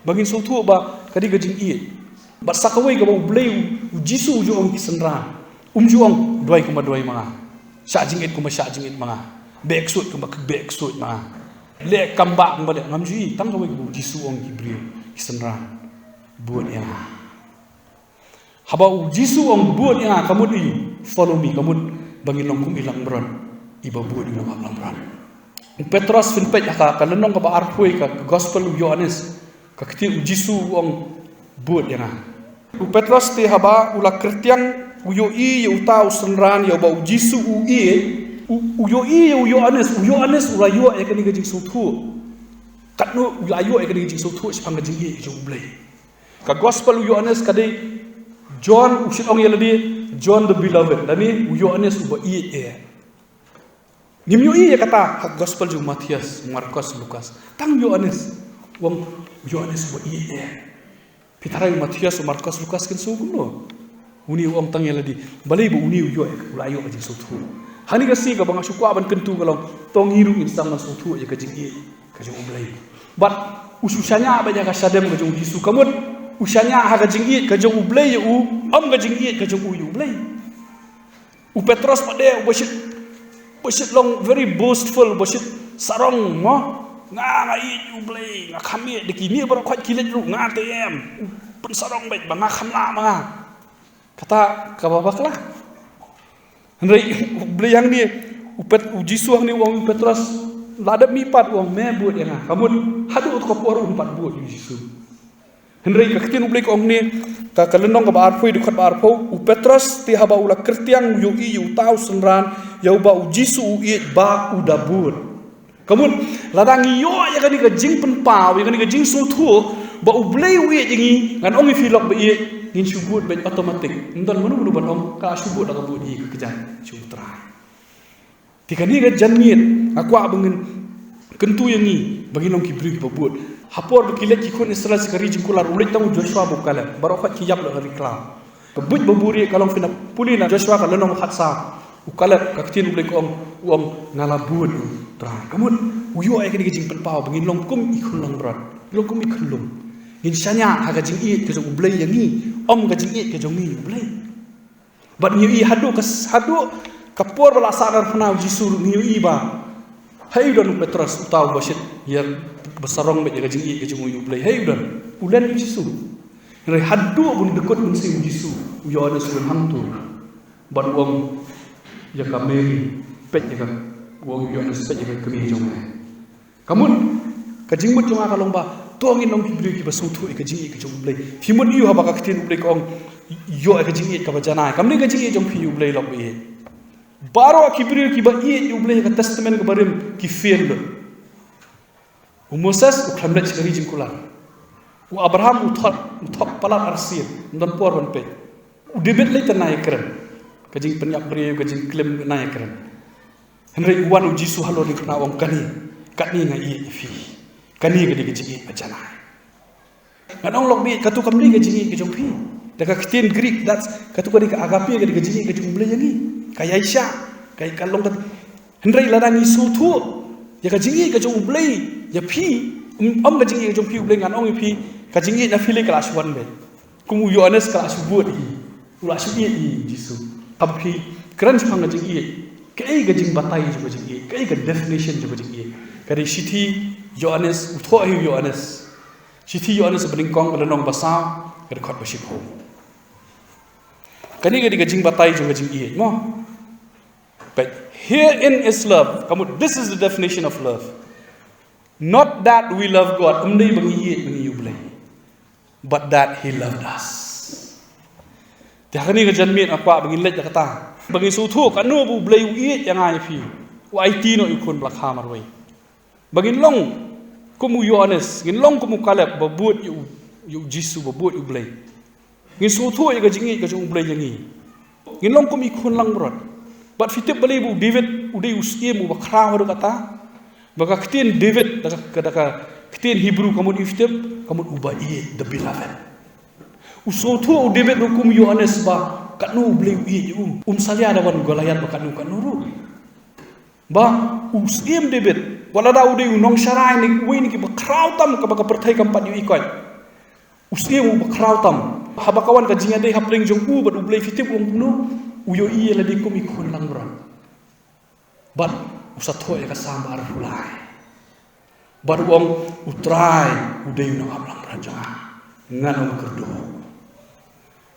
ba ngin sngewthuh ba ka dei ka jingïeit. Bad sa kawei kaba U Blei u, U Jisu u ju ong ki synran. Um ju ong, "Duwai kumba duwai ma nga. Shah jingit kumba shah jingit ma nga. Beh ksuid kumba beh ksuid ma nga. Leh kam ba kumba leh," ngam ju ïohi. Tang kawei kaba U Jisu u ong ki briew, ki synran, "Bud ïa nga." Haba U Jisu u ong, "Bud ïa nga," ka mut ïa u, "Follow me," ka mut ba ngin long kum i langbrot iba bud ïa u nongaplangbrot. U Petros, phin peit ha ka, ka lynnong kaba arphew ka, ka gospel u Ïoannis, ka ktien, U Jisu u ong, "Bud ïa nga." U Petros te haba u la kyrtiang, u ïohi ïa uta u synran ïa uba U Jisu u ïeit, u, u ïohi ïa u Ïoannis, u Ïoannis u la ïoh ïa kane ka jingsngewthuh. Katno u la ïoh ïa kane ka jingsngewthuh shaphang ka jingïeit jong U Blei. Ka gospel u Ïoannis ka dei John, u shait ong ïa lade John the Beloved, lane u Ïoannis uba ïeit eh. Ngim ïohi ïa kata ha gospel jong u Mathaios, Markos, Lukas. Tang u Ïoannis, u ong u Ïoannis uba ïeit eh. Phi tharai u Mathaios, u Markos, Lukas kin shu kumno? Une u ong tang ïa lade, balei ba une u ïoh, u la ïoh ka jingsngewthuh. Ha kane ka sngi kaba nga shu kwah ban kyntu ka long, to ngi ruh ngin sdang ban sngewthuh ïa ka jingïeit ka jong U Blei. Bad u shu shaniah beit ïa ka shadem ka jong U Jisu, ka mut u shaniah ha ka jingïeit ka jong U Blei ïa u, ym ka jingïeit ka jong u ïa U Blei. U Petros pat de uba shait, uba shait long very boastful, uba shait sarong mo. Nga, nga ïeit U Blei, nga kham ïeit da kine baroh khoit ki leit ruh, nga te em. U pynsarong beit ba nga kham lah ma nga. Kata kaba bakla. Hynrei U Blei hangne, u Pet-, U Jisu hangne u ong u Petros, la dep mihpat u ong, "Me bud ïa nga." Ka mut haduh kato ka por um pat bud ïa U Jisu. Hynrei ka ktien U Blei ka ong hangne, ka, ka lynnong kaba arphew, dkhot ba arphew, u Petros te haba u la kyrtiang u ïohi ïa uta u synran ïa uba U Jisu u ïeit ba u da bud. Ka mut, lada ngi ïoh ïa kane ka jingpynpaw, ïa kane ka jingsngewthuh ba U Blei u ïeit ïa ngi, ngan ong ïa phi lok ba ïeit, ngin shu bud beit automatic. Ym don mano mano ban ong, ka la shu bud, la ka bud hi ka kjat sha U Trai. Te kane ka janmiet nga kwah ba ngin kyntu ïa ngi ba ngin long ki briew kiba bud. Ha por ba ki leit ki khun Israel sha ka ri jingkular, u leit tang u Joshua bad u Kaleb, baroh khoit ki ïap la ka ri khlaw. Ka buit ba buhrieh ka long, phin ïa pule na Joshua ka lynnong khatsaw. U Kaleb, ka ktien U Blei ka ong, u ong, "Nga la bud, U Trai." Ka mut u ïoh ïa kane ka jingpynpaw ba ngin long kum i khun langbrot, long kum i khun lum. Ngin shaniah ha ka jingïeit ka jong U Blei ïa ngi, ym ka jingïeit ka jong ngi ïa U Blei. Bad ngi ïohi haduh ka, haduh ka por ba la sahnarphna U Jisu ruh ngi ïohi ba, haei u don u Petros, uta uba shait ïa, ba sarong beit ïa ka jingïeit ka jong u ïa U Blei, haei u don? U len U Jisu. Hynrei haduh bun dkut mynsiem U Jisu, u Ïoannis u don hangto. Bad u ong ïa ka Mary, "Peit ïa ka," u ong u Ïoannis, "peit ïa ka kmie jong me." Ka mut, ka jingmut jong nga ka long ba to ngin long ki briew kiba sngewthuh ïa ka jingïeit ka jong U Blei. Phi mut ïa u haba ka ktien U Blei ka ong, ïoh ïa ka jingïeit kaba janai. Kam dei ka jingïeit jong phi ïa U Blei lok ba ïeit. Baroh ki briew kiba ïeit ïa U Blei ha ka Testament kaba rim ki fail lut. U Moses u khlem leit sha ka ri jingkular. U Abraham u thok, u thok palat arsien, ym don por ban peit. U David leit tang na ïakren. Ka jingpynïap briew, ka jingklim na ïakren. Hynrei u wan U Jisu halor ri khnang u ong, "Kane, kane nga ïeit ïa phi. Kane ka dei ka jingïeit ba janai." Ngan ong lok beit, kato kam dei ka jingïeit ka jong phi. Da ka ktien Greek, that's, kato ka dei ka agape, ka dei ka jingïeit ka jong U Blei ïa ngi. Ka ïaishah, ka, ka long ka. Hynrei lada ngi sngewthuh ïa ka jingïeit ka jong U Blei ïa phi, ym, ym ka jingïeit ka jong phi, U Blei ngan ong ïa phi, ka jingïeit na phi lei ka la shu wan beit. Kum u Ïoannis ka la shu bud hi, u la shu ïeit hi Jisu. Haba phi kren shaphang ka jingïeit, kaei ka jingbatai jong ka jingïeit, kaei ka definition jong ka jingïeit? Ka dei shithi Ïoannis, u thoh hi u Ïoannis. Shithi Ïoannis banyngkong, ka lynnong ba saw, ka dkhot ba shiphew. Kane ka dei ka jingbatai jong ka jingïeit mo. But herein is love. Ka mut, this is the definition of love. Not that we love God, ym dei ba ngi ïeit ba ngi ïa U Blei, but that He loved us. Te ha kane ka janmiet nga kwah ba ngin leit da kata, ba ngin sngewthuh katno ba U Blei u ïeit ïa nga ïa phi, u aiti noh ïa u khun ba la kha marwei. Ba ngin long kum u Ïoannis, ngin long kum u Kaleb, ba bud ïa u, ïa u Jisu, ba bud ïa U Blei. Ngin sngewthuh ïa ka jingïeit ka jong U Blei ïa ngi. Ngin long kum i khun langbrot. Bad phi tip balei ba u David u dei u syiem uba khraw haduh katta? Ba ka ktien David da ka, da ka ktien Hebrew ka mut, phi tip, ka mut uba ïeit, the beloved. U sngewthuh u David ruh kum u Ïoannis ba katno U Blei u ïeit ïa u. Um salia da wan Goliath ba katno katno ruh. Ba u syiem David, wat lada u dei u nongsharai ne uwei na kiba khraw tam kaba ka pyrthei kam pat ïohi koit. U syiem uba khraw tam. Haba ka wan ka jingïadei hapdeng jong u bad U Blei, phi tip u ong kumno? U ïohi ïa lade kum i khun langbrot. Bad u sa thoh ïa ka Salm ba arphew lai. Bad u ong, U Trai u dei u nongap langbrot jong nga, ngan ym kyrduh.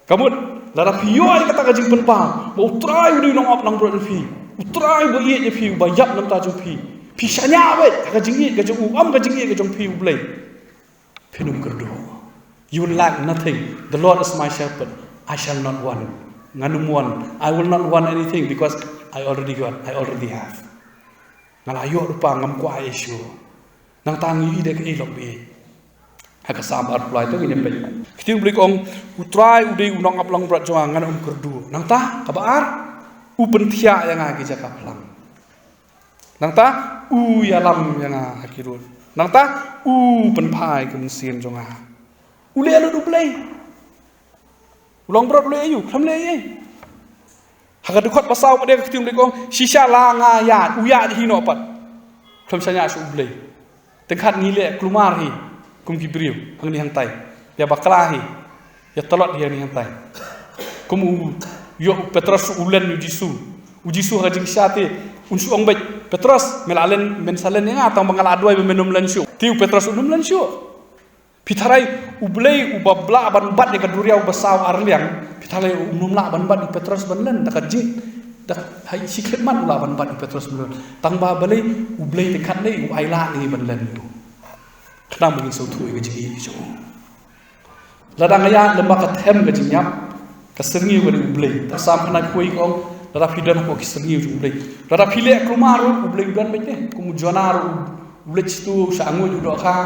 Ka mut, lada phi ïoh ïa kata ka jingpynpaw ba U Trai u dei u nongap langbrot jong phi, U Trai uba ïeit ïa phi, uba ïap na ka bynta jong phi, phi shaniah beit ha ka jingïeit ka jong u, ym ka jingïeit ka jong phi U Blei, phin ym kyrduh. You will lack nothing. The Lord is my shepherd, I shall not want. Ngan ym want. I will not want anything because I already got, I already have. Nga la ïoh ruh pa, ngam kwah ïa shuh. Nangta ngi ïohi da kaei lok baieit. Ha ka Salm arphew lai, to ngin ïa peit. Ka ktien U Blei ka ong, U Trai u dei u nongap langbrot jong nga, ngan ym kyrduh. Nangta kaba ar, u pynthiah ïa nga ha ki jaka phlang. Nangta u ïalam ïa nga ha ki rud. Nangta u pynphai ka mynsiem jong nga. U leh lut U Blei. U langbrot u leh aïu? Khlem leh ei. Ha ka dkhot ba saw pat de ka ktien U Blei ka ong, shisha la nga ïaid, u ïaid hi noh pat. Khlem shaniah shuh U Blei. Tang kat ngi leh kulmar hi kum ki briew hangne hangtai. Ïa bakla hi. Ïa tlot hi hangne hangtai. Kum u, ïoh u Petros u len ïa u Jisu. U Jisu ha ka jingshisha te un shu ong beit, Petros, me la len, men sa len ïa nga, tang ba nga la duwai ba men ym len shuh. Te u Petros un ym len shuh. Phi tharai U Blei uba lah ban bat ïa ka duriaw ba saw arliang, phi tharai um lah ban bat ïa u Petros ban len, da ka jing, da ka, ha shi khyllipmat u lah ban bat ïa u Petros ban len. Tang ba balei? U Blei te kat lei u ailad ïa ngi ban len. Khnang ba ngin sngewthuh ïa ka jingïeit ka jong u. Lada nga ïaid lem bad ka them ka jingïap, ka syrngiew ka dei U Blei. Ka Salm khyndai phew wei ka ong, lada phi don hapoh ki syrngiew jong U Blei. Lada phi leh kulmar ruh, U Blei u don beit ne. Kum u Jonah ruh, u leit shato, u shah nguid u dohkha.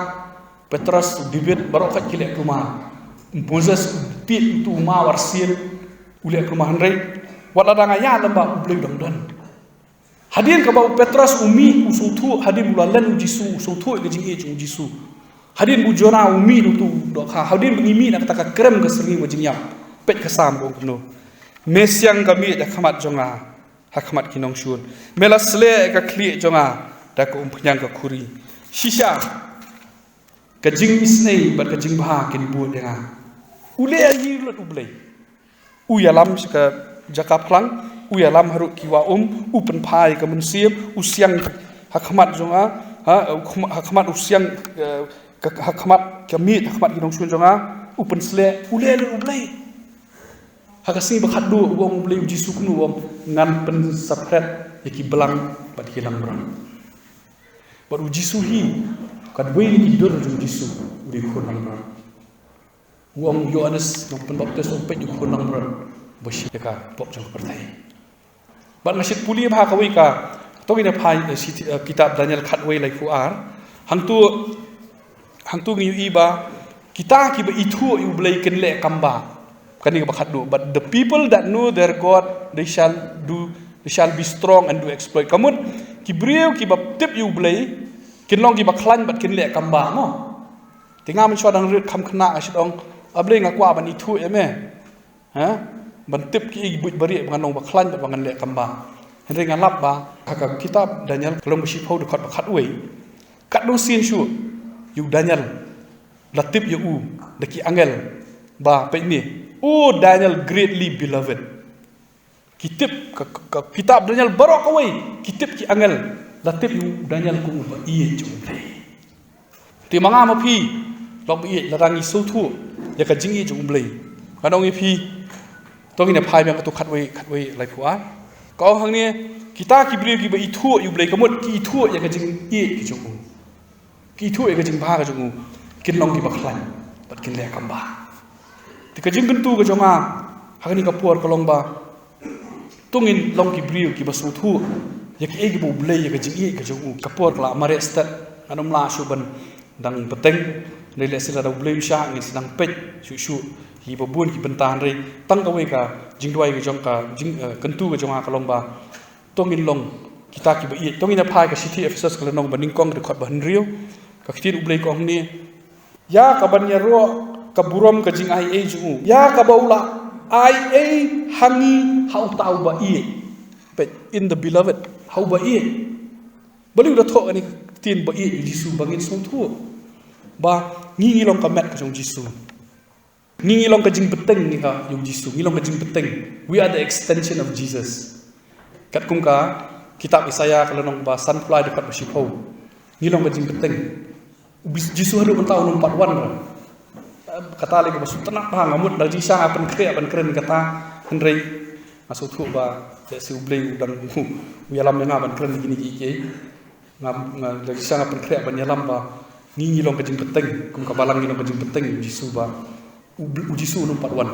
Petros, u David, baroh khoit ki leh kulmar. Moses, u tied uto u maw arsien, u leh kulmar, hynrei wat lada nga ïaid lem bad U Blei u dang don. Hadien kaba u Petros u mih, u sngewthuh, hadien ba u la len u Jisu, u sngewthuh ïa ka jingïeit jong u Jisu. Hadien ba u Jonah u mih na uto u dohkha, hadien ba ngi mih na kata ka krem ka syrngiew ka jingïap. Peit ka Salm ka ong kumno. Me siang ka miej ha khmat jong nga, ha khmat ki nongshun. Me la sleh ïa ka khlieh jong nga da ka umphniang ka khuri. Shisha ka jingisynei bad ka jingbha kin bud ïa nga. U leh aïu lut U Blei? U ïalam sha ka jaka phlang, u ïalam haruh ki wah um, u pynphai ka mynsiem, u siang ha khmat jong nga, ha, u khma-, ha khmat u siang, eh, ka, ha khmat ka miej, ha khmat ki nongshun jong nga, u pynsleh, u leh lut U Blei. Ha ka sngi ba khatduh u ong U Blei, u Jisu kumno u ong, ngan pynsaphriang ïa ki blang bad ki langbrot. Bad u Jisu hi, ka dei wei na ki dur jong u Jisu, u dei u khun langbrot. U ong u Ïoannis nongpynbaptis u ong peit u khun langbrot ba shim ïa ka pop jong ka pyrthei. Bad nga shait pule bha kawei ka, to ngin ïa phai, eh, shi, eh, kitab Daniel khatwei laiphew ar. Hangto, hangto ngi ïohi ba kita kiba ithuh ïa U Blei kin leh kambah. Kane kaba khatduh. But the people that know their God, they shall do, they shall be strong and do exploit. Ka mut ki briew kiba tip ïa U Blei kin long kiba khlaiñ bad kin leh kambah mo. Te nga mynshuwa dang rit kham khynnah nga shait ong, A Blei nga kwah ban ithuh ïa me. Ha? Ban tip kiei ki buit barieh ba ngan long ba khlaiñ bad ba ngan leh kambah. Hynrei nga lap ba ha ka kitab Daniel ka lynnong ba shiphew dkhot ba khatwei. Katno sien shuh ïa u Daniel la tip ïa u da ki angel ba peit ne, O Daniel, greatly beloved. Ki tip ka, ka, ka kitab Daniel baroh kawei, ki tip ki angel, la tip ïa u Daniel kum uba ïeit jong U Blei. Te ma nga ma phi, lok baieit, lada ngi sngewthuh ïa ka jingïeit jong U Blei. Ngan ong ïa phi, to ngin ïa phai biang kato khatwei, khatwei laiphew ar. Ka ong hangne, kita ki briew kiba ithuh ïa U Blei, ka mut ki ithuh ïa ka jingïeit ka jong u. ki ithuh ïa ka jingbha ka jong u, kin long kiba khlaiñ bad kin leh kam bha. Te ka jingkyntu ka jong nga ha kane ka por ka long ba, to ngin long ki briew kiba sngewthuh ïa kiei kiba U Blei, ïa ka jingïeit ka jong u. Ka por ka la mareh stet, ngan ym lah shuh ban dang bteng. Hynrei lehse lada U Blei u shah, ngin sa dang peit shuh shuh hi ba bun ki bynta. Hynrei tang kawei ka jingduwai ka jong ka jing, eh, kyntu ka jong nga ka long ba, to ngin long kita kiba ïeit. To ngin ïa phai ka shithi Ephesos ka lynnong ba nyngkong, ka dkhot ba hynriew. Ka ktien U Blei ka ong hangne: Ïa kaban ïaroh ka burom ka jingai ei jong u, ïa kaba u la ai ei ha ngi ha uta uba ïeit. Peit, in the beloved, ha uba ïeit. Balei u da thoh kane ka ktien ba ïeit ïa U Jisu? Ba ngin sngewthuh ba ngi, ngi long ka met ka jong U Jisu. Ngi, ngi long ka jingbteng, ngi ka, ïa U Jisu, ngi long ka jingbteng. We are the extension of Jesus. Katkum ka kitab Isaiah ka lynnong ba sanphew lai, dkhot ba shiphew. Ngi long ka jingbteng. U Bis-, Jisu haduh mynta um pat wan ruh. Kata lei kaba sngewtynnat bha, nga mut da jingshisha nga pynkhreh ban kren kata, hynrei nga sngewthuh ba lehse U Blei u dang, u ïalam ïa nga ban kren kine kiei kiei. Nga, nga, da jingshisha nga pynkhreh ban ïalam ba ngi, ngi long ka jingbteng, kum ka balang ngi long ka jingbteng U Jisu ba U Bl-, U Jisu un ym pat wan.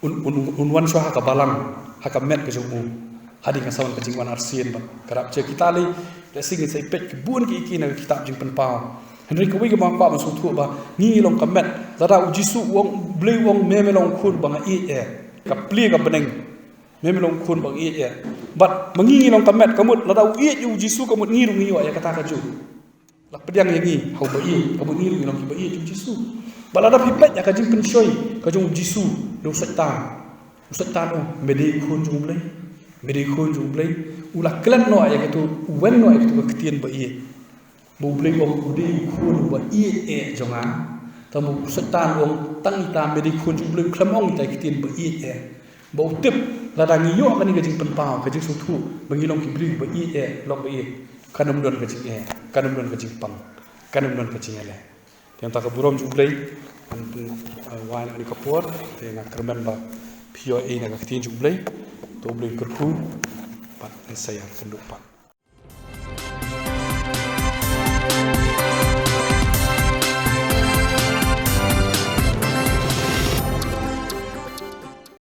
Un, un, un wan shuwa ha ka balang, ha ka met ka jong u. Hadien ka sa wan ka jingwan arsien bad ka rapture. Kita lei, lehse ngin sa ïa peit ki bun kiei kiei na ka kitab Jingpynpaw. Hynrei kawei kaba nga kwah ban sngewthuh ba ngi, ngi long ka met. Lada U Jisu u ong, U Blei u ong, me, me long u khun ba nga ïeit eh, ka plie ka bneng. Me, me long u khun ba nga ïeit eh. Bad ma ngi, ngi long ka met, ka mut lada u ïeit ïa U Jisu, ka mut ngi ruh ngi ïoh ïa kata kajuh. La pdiang ïa ngi ha uba ïeit, ka mut ngi ruh ngi long kiba ïeit ïa U Jisu. Bad lada phi peit ïa ka jingpynshoi ka jong U Jisu da u Soitan. U Soitan u ong, me dei u khun jong U Blei. Me dei u khun jong U Blei. U la klet noh ïa kato, u wen noh ïa kato ka ktien ba ïeit. Ba U Blei u ong u dei u khun uba ïeit eh jong nga. Tangba u Soitan u ong tang ita me dei khun jong U Blei, u khlem ong ita ki ktien ba ïeit eh. Ba u tip lada ngi ïoh kane ka jingpynpaw, ka jingsngewthuh ba ngi long ki briew ba ïeit eh, long ba ïeit, kan ym don ka jingeh, kan ym don ka jingpang, kan ym don ka jingeh leh. Te nangta ka burom jong U Blei, kan pyn, eh, wai na kane ka por, te nga kyrmen ba phi ïoh ei na ka ktien jong U Blei. To U Blei un kyrkhu bad ngin sa ïakynduh pat.